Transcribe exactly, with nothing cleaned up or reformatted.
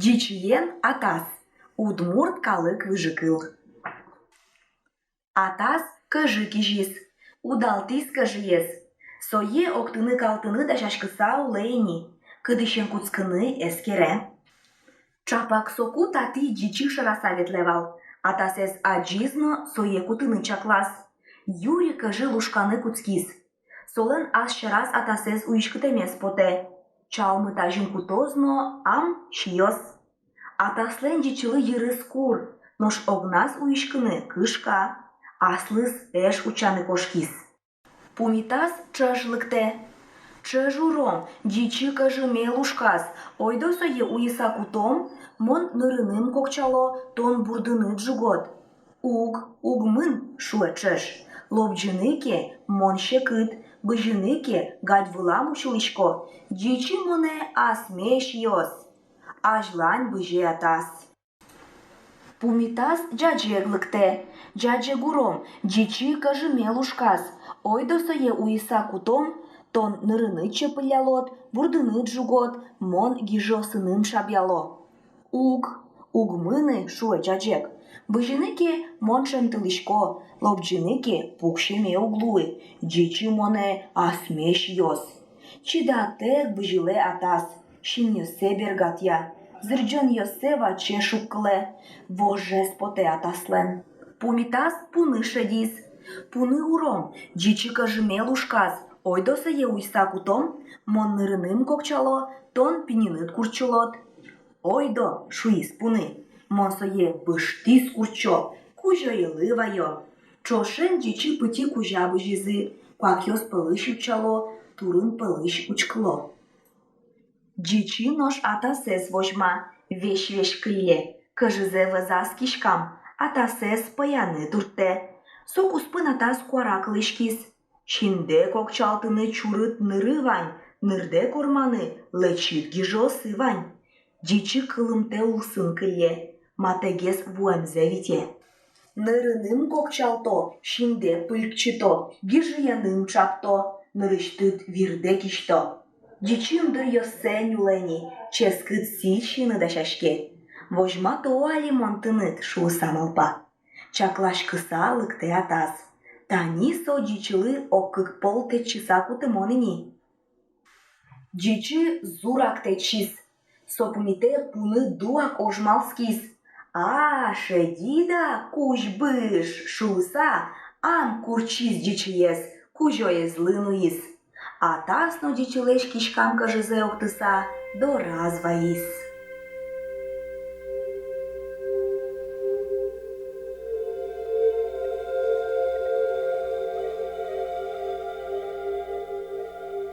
Ӟичыен атас. Удмурт калык выжыкыл. Атас кӧжы кизиз. Удалтӥз кӧжыез. Сое октыны-калтыны дасяськыса улэ ини, кытысен кутскыны эскере. Чапак соку татӥ ӟичы шараса ветлэ вал. Атасэз адӟиз но сое кутыны чаклаз. Юри кӧжы лушканы кутскиз. Солэн ас сьӧраз атасэз уиськытэмез потэ. Чалмыт азьын кутоз но ам сиёз. Атаслэн ӟичылы йырыз кур, нош огназ уиськыны кышка. Аслыз эш утчаны кошкиз. Пумитаз ӵӧж лыктэ. Ӵӧж уром, ӟичы кӧжыме лушказ, ойдо сое уйыса кутом, мон нырыным кокчало, тон бурдыныд ӝугод. Уг, уг мын, шуэ ӵӧж. Лобӟыны ке, мон секыт, бызьыны ке, гадь вылам усьылӥсько, ӟичы монэ асме сиёз. Азьлань бызе атас. Пумитаз ӟаӟег лыктэ. Ӟаӟег уром, ӟичы кӧжыме лушказ, ойдо сое уйыса кутом, тон нырыныд чепыллялод, бурдыныд ӝугод, мон гижыосыным шабъяло. Уг, уг мыны, шуэ ӟаӟег. Бызьыны ке, мон ӵемтылӥсько, лобӟыны ке, пуксеме уг луы, ӟичы монэ асме сиёз. Чидатэк бызьылэ атас, синъёссэ бергатъя, зырӟонъёссэ ваче шуккылэ. Вожез потэ атаслэн. Пумитаз пуны шедиз. Пуны уром, ӟичы кӧжыме лушказ, ойдо сое уйыса кутом, мон нырыным кокчало, тон пининыд куртчылод. Ойдо, шуиз пуны, мон сое быжтӥз куртчо, кузёелы вайо. Ӵошен ӟичы пытьы кузя бызизы, куакъёс пӧлысь утчало, турын пӧлысь учкыло. Ӟичы нош атасэз возьма, весь-весь кылле, кӧжызэ вӧзаз киськам, атасэз пӧяны турттэ. Со куспын атас куара кылӥськиз. Синдэ кокчалтыны чурыт ныры вань, нырдэ корманы лэчыт гижыосы вань. Ӟичы кылымтэ улсын кылле, матэгес вуэмзэ вите. Нырыным кокчалто, синдэ пылькчыто, гижыеным чапто, нырысьтыд вирдэ кисьто. Ӟичы ымдуръёссэ нюлэ ни, ческыт сӥль сиыны дасяське. Возьмато али мон тыныд, шуыса малпа. Чакласькыса лыктэ атас. Тани со ӟичылы ог кык пол тэтчыса кутымон ини. Ӟичы зурак тэтчиз. Со пумитэ пуны дуак ожмалскиз. А, шедид-а, кузь быж, шуыса, ам куртчиз ӟичыез, кузёезлы нуиз. Атас но ӟичылэсь киськам кӧжызэ октыса дораз вайиз.